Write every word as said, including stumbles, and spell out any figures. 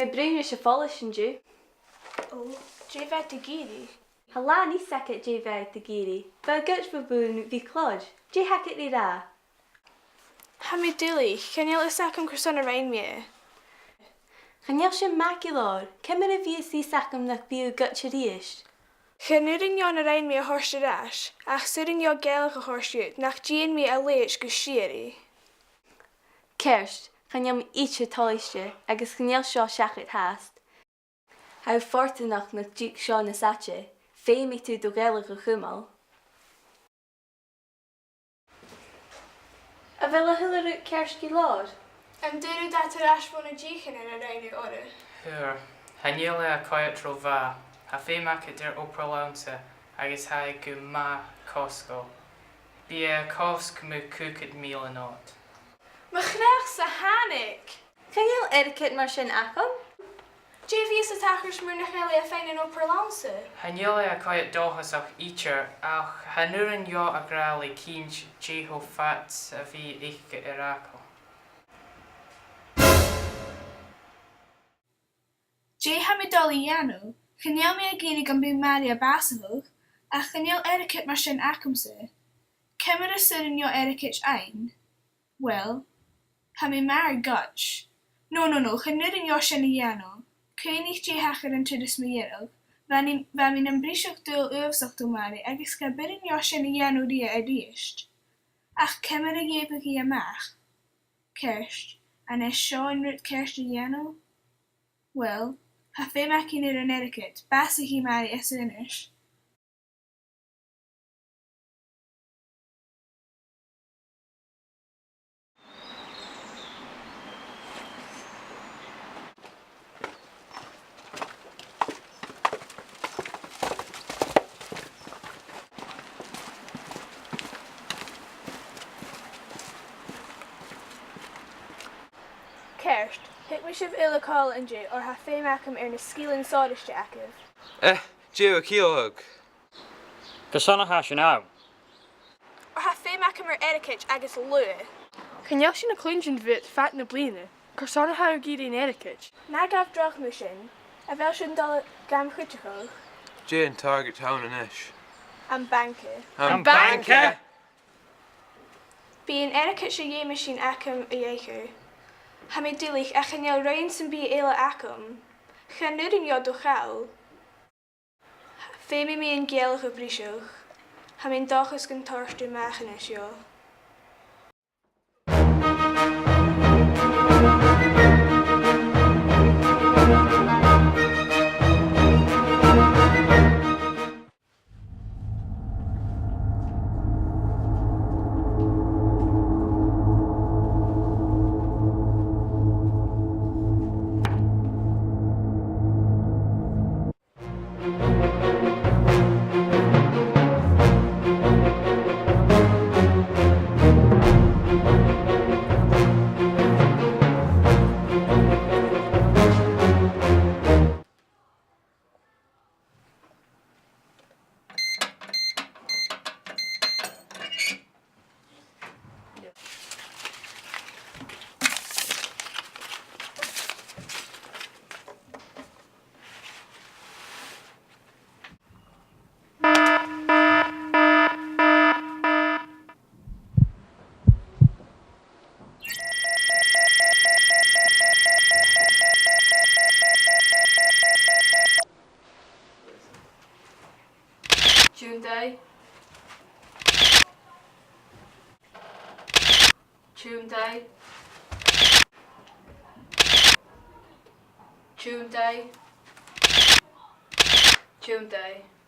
Tha mi a' bruidhinn ris a' phoilis an-diugh. Ò, dè bha iad ag iarraidh? Tha làn fhios agad dè bha iad ag iarraidh. Bha a' ghoid bho bhun bhith clòimh. Dè th' agad ri ràdh? Tha mi duilich, chan eil fhios agam carson a rinn mi e. Chan eil sin math gu leòr, ciamar a bhios fios agam nach bi thu a' goid a-rithist? Chan urrainn dhomh na rinn mi a thoirt air ais, ach 's urrainn dhomh gealach a thoirt dhut nach dèan mi a leithid gu sìorraidh. Ceart, chan eil mi idir toilichte agus chan eil seo seachad fhathast. Tha thu fortanach nach tig seo nas fhaide, feumaidh tu do ghealach a chumail. A bheil a h-uile rud ceart gu leòr? An d' fhuair thu dad air ais bho na deuchainnean a rinn thu oirre? Fhuair. Chan eil e a' coimhead ro mhath. Tha feum agad air obair lannsa agus tha e gu math cosgail. Bidh e a' cosg mu chòigead mìle not. Mo chreach-sa thàinig! Chan eil airgead mar sin agam. Dè bhios a' tachairt mura h-eil e a' faighinn an obair lannsa? Chan eil e a' coimhead dòchasach idir, ach chan urrainn dhomh a ràdh le cinnt dè cho fad 's a bhios aige air fhàgail. Dè tha mi dol a dhèanamh? Chan eil mi ag iarraidh gum bi Màiri a' bàsachadh, ach chan eil airgead mar sin agamsa. Ciamar as urrainn dhomh airgead fhaighinn? Uill, tha mi math air goid. No, no, no, chan urrainn dhomh sin a dhèanamh. Cuimhnich dè thachair an turas mu dheireadh. Bha mi, bha mi nam briseadh-dùil uabhasach do Mhàiri agus cha b' urrainn dhomh sin a dhèanamh rithe a-rithist. Ach ciamar a gheibh i a-mach? Ceart, an e seo an rud ceart a dhèanamh? Uill, tha feum againn air an airgead, bàsaichidh Màiri às aonais. Ceart, thig mus sibh uile còmhla an-diugh, oir tha feum agam air na sgilean sònraichte agaibh. Eh, dè tha thu a' ciallachadh? Carson a tha sinn ann? Oir tha feum agam air airgead agus luath. Chan eil sinn a' cluinntinn bhuat fad na bliadhna. Carson a tha thu ag iarraidh an airgead? Na gabh dragh mu sin. A bheil sinn a' dol gam chuideachadh? Dè an t-airgead a th' ann a-nis? Am banca. Am banca? Bidh an airgead seo dh'fheumas sinn agam a dh'fheuchainn. Tha mi duilich ach chan eil roghainn sam bith eile agam. Chan urrainn dhomh do chall. Feumaidh mi an gealach a bhriseadh. Tha mi an dòchas gun toir thu a-mach a-nis dhomh. Tionndaidh. Tionndaidh. Tionndaidh. Tionndaidh.